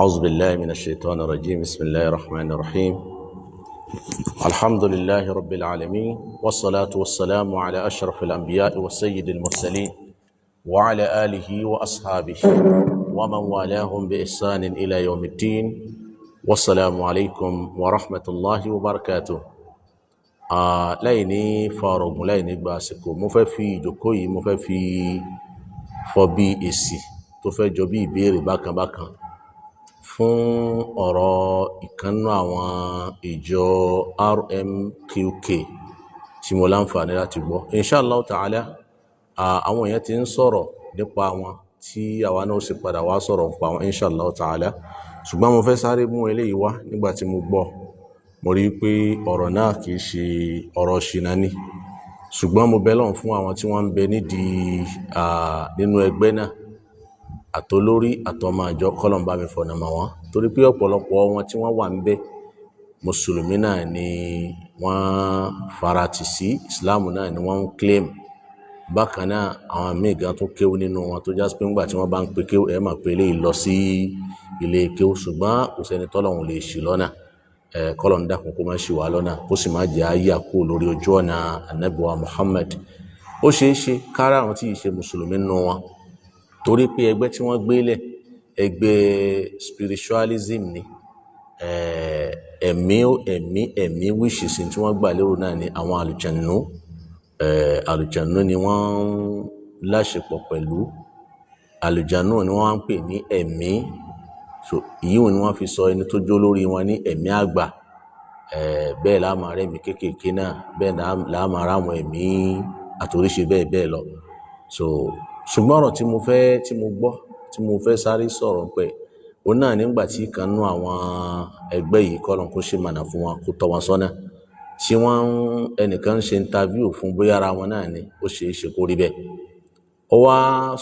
أعوذ بالله من الشيطان الرجيم. بسم الله الرحمن الرحيم. الحمد لله رب العالمين، والصلاة والسلام على أشرف الأنبياء والسيد المرسلين، وعلى آله وأصحابه ومن والاهم بإحسان إلى يوم الدين. والسلام عليكم ورحمة الله وبركاته. Láì ní fàrọ̀gùn, láì ní gba àsìkò, mo fẹ́ fi ìjókòó yìí, mo fẹ́ fi fọ́ bí èsì tó fẹ́ jọ bí ìbéèrè bákan bákan fún ọ̀rọ̀ ìkànnú àwọn ìjọ RMQK tí mo láǹfààní láti gbọ́. Inshallah ta'ala, àwọn èèyàn ti ń sọ̀rọ̀ nípa wọn, tí àwa náà sì padà wá sọ̀rọ̀ nípa wọn, inshallah ta'ala. Ṣùgbọ́n mo fẹ́ sáré mú eléyìí wá. Nígbà tí mo gbọ́, mo rí i pé ọ̀rọ̀ náà kì í ṣe ọ̀rọ̀ ṣìnà ni. Ṣùgbọ́n mo bẹ Ọlọ́run fún àwọn tí wọ́n ń bẹ nídìí nínú ẹgbẹ́ náà, àtolórí àtọmọ àjọ, kọ́lọ̀ ń bá mi fọ̀nà mọ̀ wọ́n, torí pé ọ̀pọ̀lọpọ̀ wọn tí wọ́n wà ń bẹ, mùsùlùmí náà ni wọ́n faratì sí, ìsìláàmù náà ni wọ́n ń claim. Bákan náà, àwọn míì gan tó kéwú nínú wọn, tó jásí pé ńgbà tí wọ́n bá ń pe kéwú, ẹ̀ máa pe eléyìí lọ sí ilé kéwú. Ṣùgbọ́n kò sẹ́ni tọ́lọ́hun lè ṣì lọ́nà. Ẹ̀ kọ́lọ̀ ń dákun kó má ṣì wá lọ́nà, kó sì má jẹ́ ayé àkó lórí ojú ọ̀nà Ànábì wa Muhammad. Ó ṣeé ṣe kára àwọn tí ì ṣe mùsùlùmí nínú wọn, torí pé ẹgbẹ́ tí wọ́n gbé lẹ̀, ẹgbẹ́ spiritualism ni. Ẹ̀mí ẹ̀mí ẹ̀mí wíṣìsì tí wọ́n gbà lérò náà ni àwọn àlùjànnú. Àlùjànnú ni wọ́n ń láṣepọ̀ pẹ̀lú. Àlùjànnú ni wọ́n ń pè ní ẹ̀mí. So ìyíwọ̀n ni wọ́n fi sọ ẹni tó jó lórí wọn ní ẹ̀mí àgbà. Bẹ́ẹ̀ la máa rẹ́mi kéékèèké náà, bẹ́ẹ̀ la máa ráwọn ẹ̀mí àtòríṣe, bẹ́ẹ̀ bẹ́ẹ̀ lọ. So ṣùgbọ́n ọ̀rọ̀ tí mo fẹ́, tí mo gbọ́, tí mo fẹ́ sáré sọ̀rọ̀ pé òun náà, nígbà tí ìkan nínú àwọn ẹgbẹ́ yìí, kọ́lọ́n kó ṣe mọ̀nà fún wọn, kó tọ́ wọn sọ́nà, tí wọ́n ń ẹnìkan ń ṣe interview fún, bóyá ara wọn náà ni, ó ṣe é ṣe kó rí bẹ́ẹ̀. Ó wá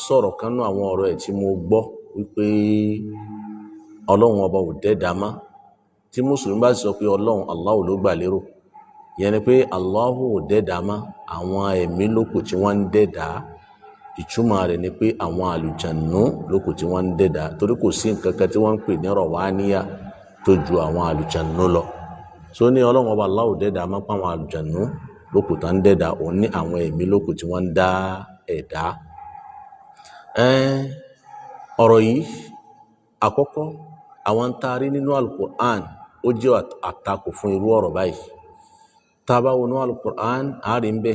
sọ̀rọ̀ kan nínú àwọn ọ̀rọ̀ ẹ̀ tí mo gbọ́ wípé Ọlọ́run Ọba ò dẹ́dàá mọ́. Tí mùsùlùmí bá sì sọ pé Ọlọ́run, Allahu ló gbà lérò, ìyẹn ni pé Allahu ò dẹ́dàá mọ́, àwọn ẹ̀mí lókù tí wọ́n ń dẹ́dàá. Ìtumọ̀ rẹ̀ ni pé àwọn àlùjànnú lókù tí wọ́n ń dẹ́dàá, torí kò sí nǹkan kan tí wọ́n ń pè ní rọ̀wáníyà tó ju àwọn àlùjànnú lọ. So ní Ọlọ́run Ọba Allahu dẹ́dàá mọ́, pa àwọn àlùjànnú lókù tá ń dẹ́dàá, òun ní àwọn ẹ̀mí lókù tí wọ́n ń dá ẹ̀dá. Ọ̀rọ̀ yìí, àkọ́kọ́, àwọn tá a rí nínú Alukur'an, ó jẹ́ àtakò fún irú ọ̀rọ̀ báyìí. Tá a bá wọnú Alukur'an, a rí ń bẹ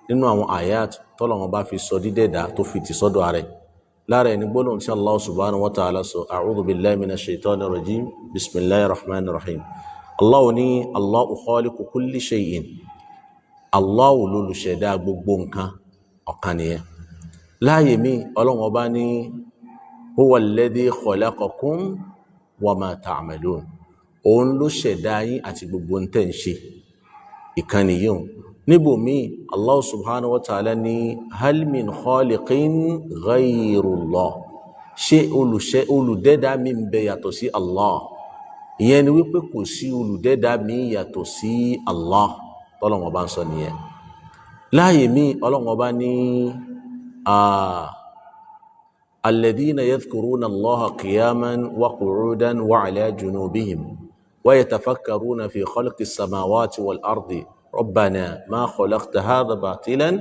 nínú àwọn ayat tọ́lọ́run bá fi sọ dídẹ̀dá tó fi tì sọ́dọ̀ rẹ̀. Lára ẹni gbólóhùn tí Allah subhanahu wa ta'ala sọ: "A'udhu billahi minash shaitani rajim, bismillahir rahmanir rahim." Allah ní: "Allahu khaliqu kulli shay'in." Allah lolùṣẹ̀dá gbogbo nǹkan. Ọ̀kan nìyẹn. Láàyè mi, Ọlọ́run Ọba ní: "Huwa alladhi khalaqakum wa ma ta'malun." Òun ló ṣẹ̀dá yín àti gbogbo ń tẹ̀ ń ṣe. Ìkànnì yìí níbòmíì, Allah subhanahu wa ta'ala ní: "Hal min khaliqin ghayrullah." Ṣé olùṣẹ́ olùdẹ́dá mi ń bẹ yàtọ̀ sí Allah? Ìyẹn ni wípé kò sí olùdẹ́dá mi yàtọ̀ sí Allah. Tọ́lọ́run Ọba ń sọ nìyẹn. Láàyè mi, Ọlọ́run Ọba ní: "Alladhina yadhkuruna Allaha qiyaman wa qu'udan wa ala junubihim wa yatafakkaruna fi khalqi samawati wal ardi rabbana ma khalaqta hadha batilan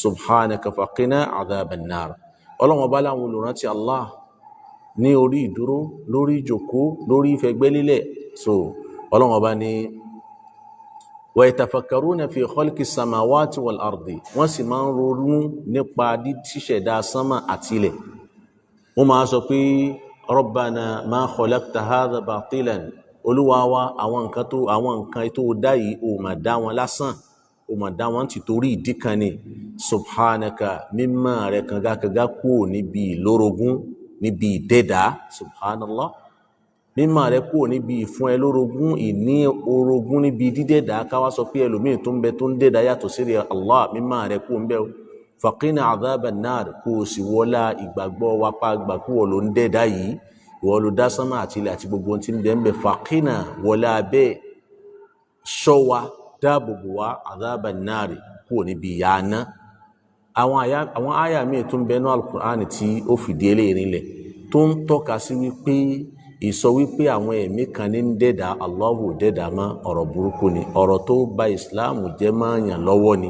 subhanaka faqina adhaban nar." Ọlọ́run Ọba láwọn olùrántí Allah ní orí ìdúró, lórí ìjòkó, lórí ìfẹ̀gbẹ́lélẹ̀. So Ọlọ́run Ọba ní: "Wa yatafakkaruna fi khalqi samawati wal ardi." Wọ́n sì máa ń ronú nípa ṣíṣẹ̀dá sánmà àti ilẹ̀. Wọ́n máa sọ pé: "Rabbana ma khalaqta hadha batilan." Olúwa wa, àwọn nǹkan tó dá yìí, ò mà dá wọn lásán, ò mà dá wọn ti torí ìdí kan ni. Subhanaka, mímọ́ rẹ̀ kangakanga kúrò níbi ìlórogún, níbi ìdẹ́dà. Subhanallah, mímọ́ rẹ̀ kúrò níbi ìfún ẹ lórogún, ìní orogún níbi dídẹ́dà, káwá sọ pé ẹlòmíì tó ń bẹ tó ń dẹ́dà yàtọ̀ sí rẹ̀. Allah, mímọ́ rẹ̀ kúrò ń bẹ o. Faqina adhaban nar, kó o sì wọlá ìgbàgbọ́ wa pa gbà kú wọ́n ló ń dẹ́dà yìí, ìwọ ló dá sánmà àti ilẹ̀ àti gbogbo ohun tí ń bẹ ń bẹ. Faqina, wọlá bẹ́ẹ̀, ṣọ́ wa, dáàbòbò wa, adhaban nar, kúrò níbi ìyà iná. Àwọn àyà míì tó ń bẹ ní Al-Qur'an tí ó fìdí eléyìí rinlẹ̀, tó ń tọ́ka sí wípé Ìsọ wípé àwọn ẹ̀mí kan ní ń dẹ́dà, Allahu dẹ́dà mọ́, ọ̀rọ̀ burúkú ni, ọ̀rọ̀ tó bà ìsìláàmù jẹ́ máa yàn lọ́wọ́ ni.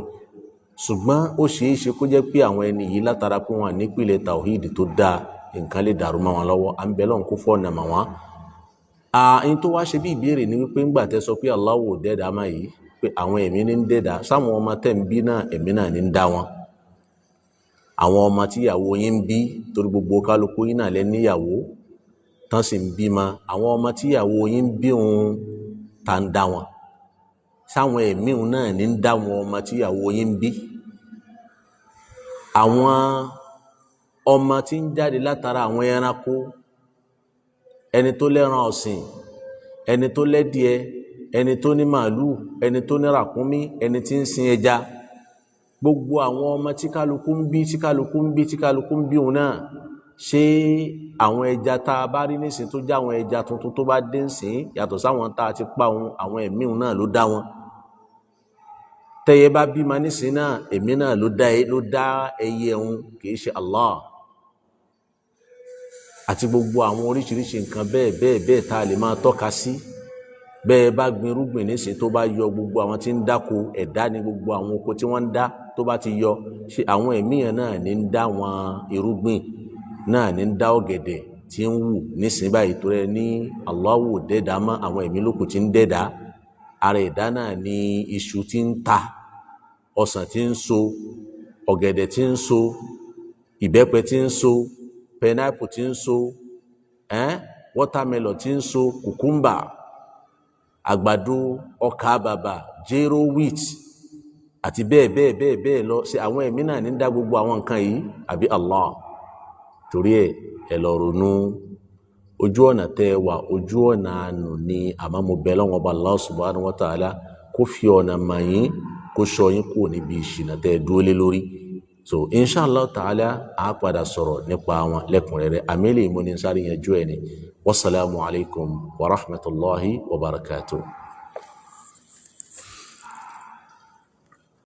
Ṣùgbọ́n ó ṣeé ṣe kó jẹ́ pé àwọn ẹni yìí látara pé wọn nípìnlẹ̀ tawhid tó dáa, nǹkan lè dàrú mọ́ wọn lọ́wọ́. À ń bẹ lọ́n kó fọ́ọ̀nà mọ́ wọn. Ààyè tó wá ṣe bí ìbéèrè ni wípé ńgbà tẹ́ sọ pé Allahu dẹ́dà má yìí, pé àwọn ẹ̀mí ní ń dẹ́dà, sáwọn ọmọ tẹ́ ń bí náà ẹ̀mí náà ní ń dá wọn. Àwọn ọmọ tíyàwó yín ń bí, torí gbogbo kálukú yín náà lẹ́ níyàwó tán sì ń bímọ, àwọn ọmọ tíyàwó yín ń bí òun ta ń dá wọn, sáwọn ẹ̀mí òun náà ní ń dá wọn ọmọ tíyàwó yín ń bí. Àwọn ọmọ tí ń jáde látara àwọn ẹranko, ẹni tó lẹ́ran ọ̀sìn, ẹni tó lẹ́dìẹ, ẹni tó ní màálù, ẹni tó ní ràkúnmí, ẹni tí ń sin ẹja, gbogbo àwọn ọmọ tí kálukú ń bí, tí kálukú ń bí, tí kálukú ń bí òun náà, ṣé àwọn ẹja tá a bá rí nísìn tó jẹ́ àwọn ẹja tuntun tó bá dé nsìn, yàtọ̀ sáwọn tá a ti pa òun, àwọn ẹ̀mí òun náà ló dá wọn? Tẹ́yẹ bá bímọ nísìn náà, ẹ̀mí náà ló dá ẹyẹ òun, kì í ṣe Allah. Àti gbogbo àwọn oríṣiríṣi nǹkan bẹ́ẹ̀ bẹ́ẹ̀ bẹ́ẹ̀ tá a lè máa tọ́ka sí. Bẹ́ẹ̀ bá gbin irúgbìn nísìn tó bá yọ, gbogbo àwọn tí ń dáko ẹ̀dá ni gbogbo àwọn oko tí wọ́n ń dá tó bá ti yọ, ṣe àwọn ẹ̀mí yẹn náà ní ń dá wọn irúgbìn náà ní ń dá ọ̀gẹ̀dẹ̀ tí ń wù nísìn báyìí? Tó rẹ ní Allahu dẹ́dá mọ́, àwọn ẹ̀mí lókù tí ń dẹ́dá. Ara ẹ̀dá náà ní iṣu tí ń ta, ọsàn tí ń so, ọ̀gẹ̀dẹ̀ tí ń so, ìbẹ́pẹ tí ń so, pineapple tí ń so, watermelon tí ń so, kùkúmbà, àgbàdo, ọkà bàbà, jéró, wheat àti bẹ́ẹ̀ bẹ́ẹ̀ bẹ́ẹ̀ bẹ́ẹ̀ lọ. Ṣe àwọn ẹ̀mí náà ní ń dá gbogbo àwọn nǹkan yìí àbí Allah? Torí ẹ lọ ronú. Ojú ọ̀nà tẹ́ ẹ wà, ojú ọ̀nà àánú ni. Àmọ́ mo bẹ̀ lọ́wọ́ ọba Allah subhanahu wa ta'ala kó fi ọ̀nà mà yín, kó sọ yín kúrò níbi ìṣìnà tẹ́ ẹ dúró lé lórí. So inshallah ta'ala a padà sọ̀rọ̀ nípa wọn lẹ́kùnrẹ́rẹ́. Àmì lè mú ní sáré yanjú ẹ̀ ni. Wasalaamu alaykum wa rahmatulahi wa barakatuh.